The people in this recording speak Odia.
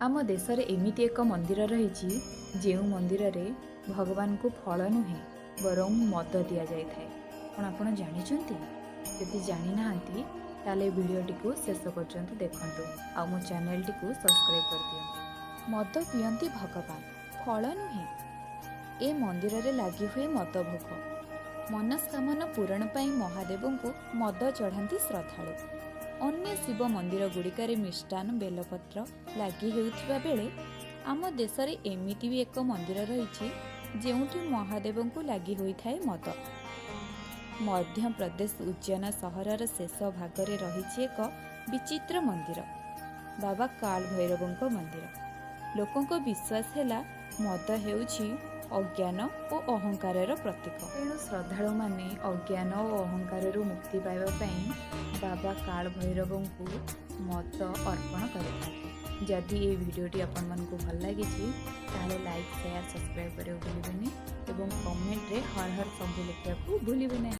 ଆମ ଦେଶରେ ଏମିତି ଏକ ମନ୍ଦିର ରହିଛି, ଯେଉଁ ମନ୍ଦିରରେ ଭଗବାନଙ୍କୁ ଫଳ ନୁହେଁ ବରଂ ମଦ ଦିଆଯାଇଥାଏ। କ'ଣ ଆପଣ ଜାଣିଛନ୍ତି? ଯଦି ଜାଣିନାହାନ୍ତି, ତାହେଲେ ଭିଡ଼ିଓଟିକୁ ଶେଷ ପର୍ଯ୍ୟନ୍ତ ଦେଖନ୍ତୁ ଆଉ ମୋ ଚ୍ୟାନେଲଟିକୁ ସବସ୍କ୍ରାଇବ୍ କରିଦିଅନ୍ତୁ। ମଦ ପିଅନ୍ତି ଭଗବାନ, ଫଳ ନୁହେଁ। ଏ ମନ୍ଦିରରେ ଲାଗି ହୁଏ ମଦ ଭୋଗ। ମନସ୍କାମନା ପୂରଣ ପାଇଁ ମହାଦେବଙ୍କୁ ମଦ ଚଢ଼ାନ୍ତି ଶ୍ରଦ୍ଧାଳୁ। ଅନ୍ୟ ଶିବ ମନ୍ଦିର ଗୁଡ଼ିକରେ ମିଷ୍ଟାନ୍ନ, ବେଲପତ୍ର ଲାଗି ହେଉଥିବା ବେଳେ ଆମ ଦେଶରେ ଏମିତି ବି ଏକ ମନ୍ଦିର ରହିଛି, ଯେଉଁଠି ମହାଦେବଙ୍କୁ ଲାଗି ହୋଇଥାଏ ମଦ। ମଧ୍ୟପ୍ରଦେଶ ଉଜ୍ଜୈନ ସହରର ଶେଷ ଭାଗରେ ରହିଛି ଏକ ବିଚିତ୍ର ମନ୍ଦିର, ବାବା କାଳ ଭୈରବଙ୍କ ମନ୍ଦିର। ଲୋକଙ୍କ ବିଶ୍ୱାସ ହେଲା, ମଦ ହେଉଛି ଅଜ୍ଞାନ ଓ ଅହଙ୍କାରର ପ୍ରତୀକ। ତେଣୁ ଶ୍ରଦ୍ଧାଳୁମାନେ ଅଜ୍ଞାନ ଓ ଅହଙ୍କାରରୁ ମୁକ୍ତି ପାଇବା ପାଇଁ ବାବା କାଳ ଭୈରବଙ୍କୁ ମଦ ଅର୍ପଣ କରିଥାନ୍ତି। ଯଦି ଏହି ଭିଡ଼ିଓଟି ଆପଣମାନଙ୍କୁ ଭଲ ଲାଗିଛି, ତାହେଲେ ଲାଇକ୍, ସେୟାର, ସବସ୍କ୍ରାଇବ୍ କରିବାକୁ ଭୁଲିବେନି ଏବଂ କମେଣ୍ଟରେ ହର ହର ଶମ୍ଭୁ ଲେଖିବାକୁ ଭୁଲିବେ ନାହିଁ।